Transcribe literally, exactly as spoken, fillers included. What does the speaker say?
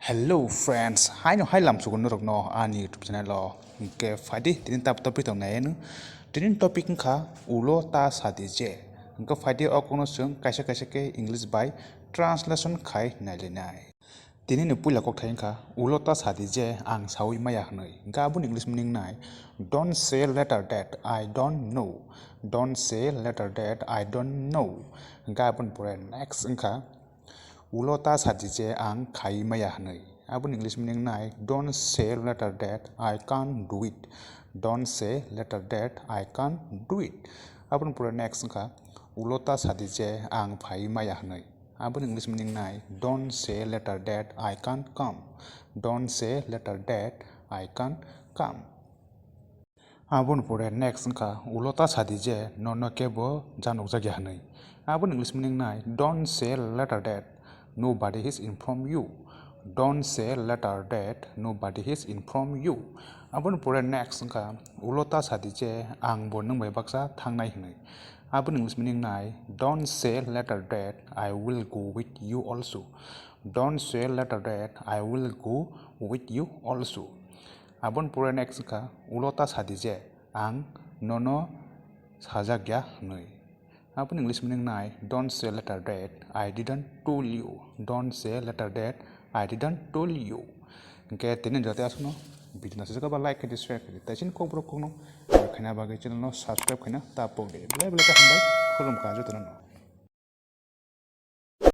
Hello friends, haino hai lamsugo norokno ani YouTube channel o. Hwnkhe phaidi tini tap topic tong nai eno. Tini topic wngkha ulo ta sadi je. Hwnkhe phaidi o kokno chwng kaisa kaisa khe English bai translation khai nailainai. Tini ni puila kokthai wngkha ulo ta sadi je ang saui maya hwnwi. Hwnkhe aboni English meaning nai, don't say later that I don't know. Don't say later that I don't know. Hwnkhe aboni pore next wngkha ulo ta sadi je ang khai maya hwnwi. Aboni English meaning nai, don't say later that I can't do it. Don't say later that I can't do it. Aboni pore next wngkha ulo ta sadi je ang phai maya hwnwi. Aboni English meaning nai, don't say later that I can't come. Don't say later that I can't come. Aboni pore next wngkha ulo ta sadi je nono kebo janokjakya hwnwi. Aboni English meaning nai, don't say later that nobody has informed you. Don't say later that nobody has informed you. Aboni pore next wngkha ulo ta sadi je ang bo nwng bai baksa thangnai hwnwi. Aboni English meaning nai, don't say later that I will go with you also. Don't say later that I will go with you also. Aboni pore next wngkha ulo ta sadi je ang nono sajakya hwnwi. Aboni English meaning nai, don't say later that I didn't told you. Don't say later that I didn't told you. Hwnkhe tini joto aswkno video no sajak ba like khaidi, share khaidi. Tai chini kokborok kokno khaina bagwi channel no subscribe khaina ta pokdi. Belai belai khe hambai, khulumkha jotono.